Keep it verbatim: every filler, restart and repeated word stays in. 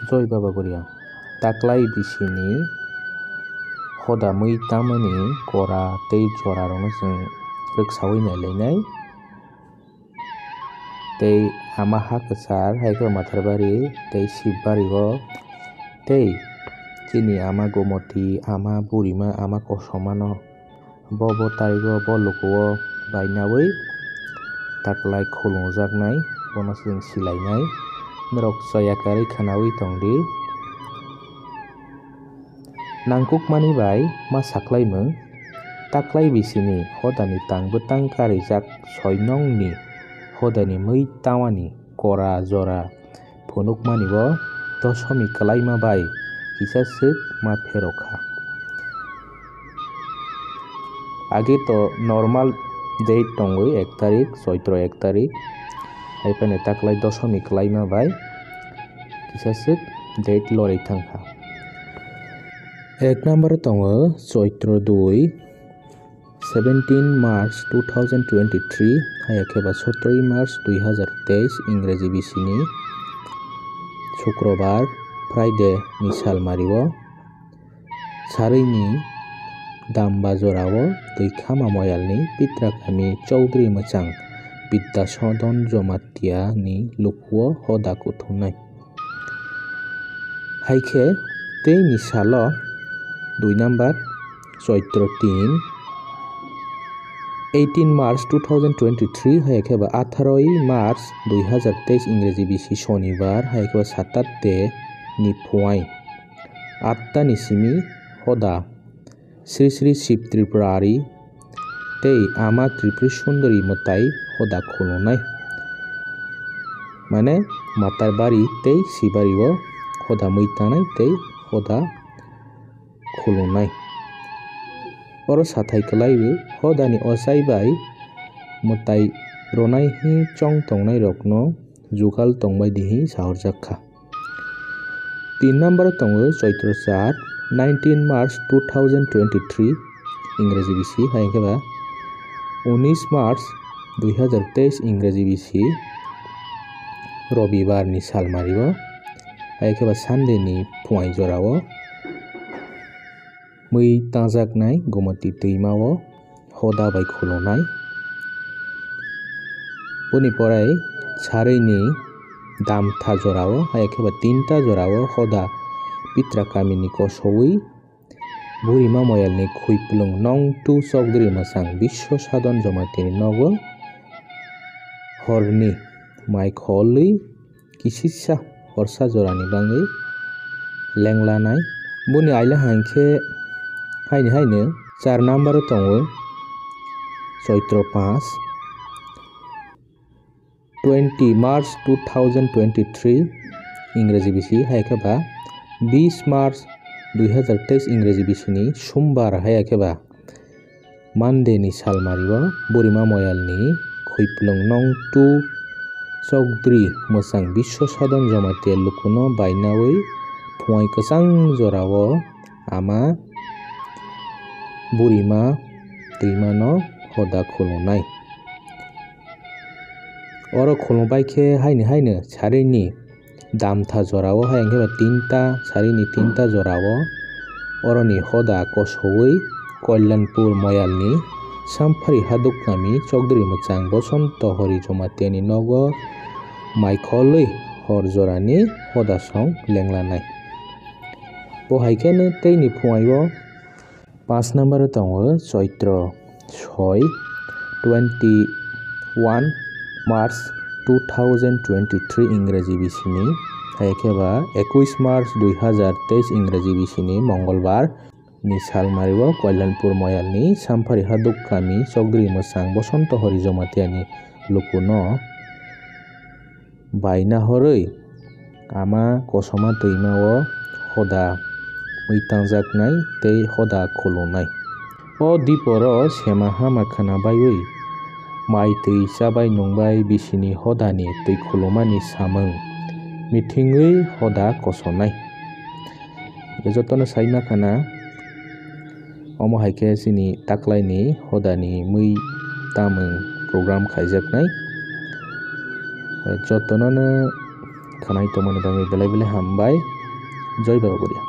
Choi Baba Guriya, taklai bisini hoda mui tamani kora tei jorarokno chwng rwksaui nailainai. Tei ama ha kwchar, hai khe Matharbari tei Sibbario tei chini ama Gomoti, ama Burima, ama Kosomano bo, bo tarigo, bo lukuo bainaui taklai khulumjaknai, bono chwng silainai. Norok choya kwrwi khwnaui tongdi. Nangkukmani bai ma saklaimung, taklai bisini hodani tang bwtang karijak soi nongni hodani mui tamani kora jora phunukmani bo dosomi kwlaima bai kisa swk ma pherokha. Age to normal date tongwi ek tarik, Choitro ek tarik, hai phano taklai dosomi kwlaima bai kisa swk date lorwi thangkha. Ek number tongo Choitro dui, seventeen March two thousand twenty-three, haya khe ba sotoi March dui hazar teis Ingreji bisini Sukrobar, Friday ni salmario. Sarini Damba jorao Twikhama Moyalni Pitra Kami Chaudhary Mwchang Bidya Sodon Jamatia ni lukuo hoda kuthumnai. Hai khe teini salo dui number Choitro tin, eighteen March two thousand twenty-three, hai khe ba atharoi March dui hazar teis Ingreji bisi Shonibar, hai khe ba satate ni phuai atta ni simi hoda Sri Sri Shiv Tripurari tei Ama Tripuri Sundari mwtai hoda khulumnai. Mane Matarbari tei Sibario hoda mui tanai tei hoda khulumnai. Oro sathai kwlaiwi hodani ochai bai mwtai ronai hi chong tongnairokno jugal tongbai di hi sahorjak kha. Tin number tongo Choitro char, nineteen March two thousand twenty-three, Ingreji bisi, hai khe ba unis March dui hazar teis Ingreji bisi, Robibar ni salmario, hai khe ba Sunday ni phuai jorao. Mui tangjaknai Gomoti twimao hoda bai khulumnai. Boni porai Sarini Damtha jorao, hai khe ba tinta jorao hoda Pitra Kamini kosoui Burima Moyalni Khuiplwng Nongtu Chokdri Mwchang Biswa Sadon Jamatia ni nogo horni mai kholwi kisisa horsa jorani bagwi lenglanai. Boni aila hainkhe haini haino char number o tongo Choitro panch, twenty March two thousand twenty-three Ingreji bisi, hai khe ba bis March dui hazar teis Ingreji bisini Sumbar, hai khe ba Monday ni salmario Burima Moyalni Khuiplwng Nongtu Chokdri Mwchang Biswa Sadon Jamatia lukuno bainaui phuai kwchang jorao ama Burima twimano hoda khulumnai. Oro khulumbai khe haini haino Sarini Damtha jorao, hai hwnkhe ba tinta, Sarini tinta jorao oroni hoda kosoui Kalyanpur Moyalni Samphari Haduk Kami Chokdri Mwchang Bosonto Hori Jamatia ni nogo mai kholwi hor jorani hoda song lenglanai. Bo hai kheno teini phuaio Panch number o tongo Choitro soi, twenty one March two thousand twenty three Ingreji bisini, hai khe ba ekush March dui hazar teis Ingreji bisini Mongolbar ni salmario Kalyanpur Moyalni Samphari Haduk Kami Chokdri Mwchang Bosonto Hori Jamatia ni lukuno baina horwi ama kosoma twimao hoda mui tangjaknai tei hoda khulumnai. O diporo sema hama khwna baiwi mai twi chabai nungbai bisini hodani twi khulumani samung mithingwi hoda kosonai. Jotono saima khwna. Omo hai khe chini taklaini hodani mui tamung program khaijaknai. Jotono no khwnai tongmani bagwi belai belai hambai. Joi Baba Buria.